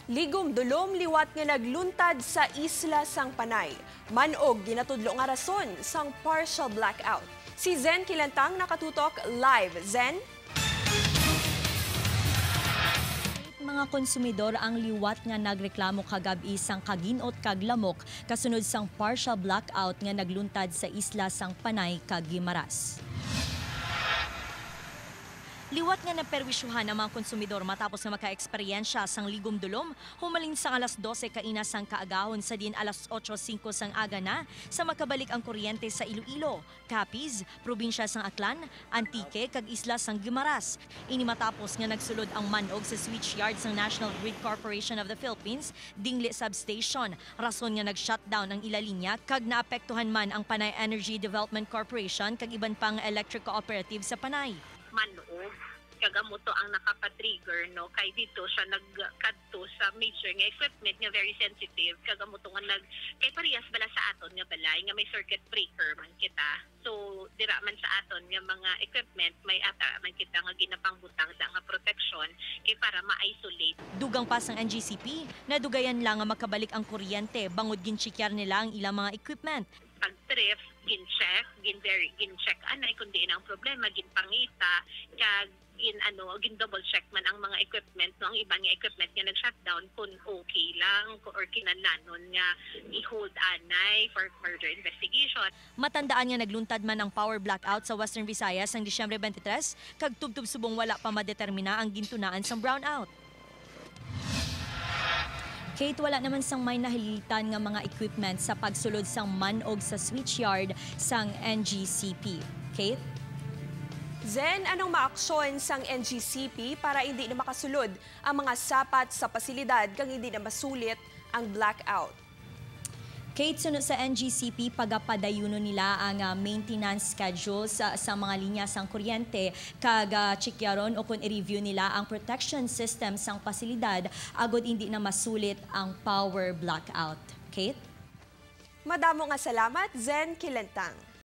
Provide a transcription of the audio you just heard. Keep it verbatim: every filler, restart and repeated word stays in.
Ligom dulom liwat nga nagluntad sa isla sang Panay. Man-og ginatudlo nga rason sang partial blackout. Si Zen Kilantang nakatutok live. Zen? Mga konsumidor ang liwat nga nagreklamo kagab-i sang kaginot kag lamok kasunod sang partial blackout nga nagluntad sa isla sang Panay kag Guimaras. Liwat nga naperwisyuhan ang mga konsumidor matapos nga makaeksperyensya sang ligom-dulom humalin sang alas dose kaina sang kaagahon sa diin alas otso singko sang aga na sa makabalik ang kuryente sa Iloilo, Capiz, probinsya sang Aklan, Antique, kag isla sang Guimaras. Ini matapos nga nagsulod ang man-og sa switchyard sang National Grid Corporation of the Philippines, Dingle Substation, rason nga nag-shutdown ang ila linya kag naapektuhan man ang Panay Energy Development Corporation kag iban pang electric cooperative sa Panay. Man-og, kag amo to ang nakapa-trigger, no, kay dito siya nagkadto sa major nga equipment nga very sensitive, kag amo to nga nag-, kay parehas bala sa aton nga balay nga may circuit breaker man kita. So, dira man sa aton nga mga equipment, may ata man kita nga ginapangbutang da nga protection kay para ma-isolate. Dugang pa sang N G C P, nadugayan lang nga makabalik ang kuryente bangod ginchekyar nila ang ilang mga equipment. Pag-thrift, gin-check, gin-, very, gin-check anay kung diin ang problema, ginpangita, kag gin-, ano, gin-double check man ang mga equipment, no, ang iban nga equipment nga nag-shutdown, kung okay lang, kung, or kinahanglanon nga i-hold anay for further investigation. Matandaan nga nagluntad man ang power blackout sa Western Visayas sang Disyembre twenty-three, kag tubtob subong wala pa madetermina ang gintunaan sang brownout. Kate, wala naman sang may nahilitan nga mga equipment sa pagsulod sang man-og sa switchyard sang N G C P. Kate? Zen, anong maaksyon sang N G C P para hindi na makasulod ang mga sapat sa pasilidad kag hindi na masulit ang blackout? Kate, suno sa N G C P, pagapadayunon nila ang, ah, maintenance schedule sa, sa mga linya sang kuryente kag, ah, tsikyaron o kon i-review nila ang protection system sang pasilidad agod indi na masulit ang power blackout. Kate? Madamo nga salamat, Zen Kilentang.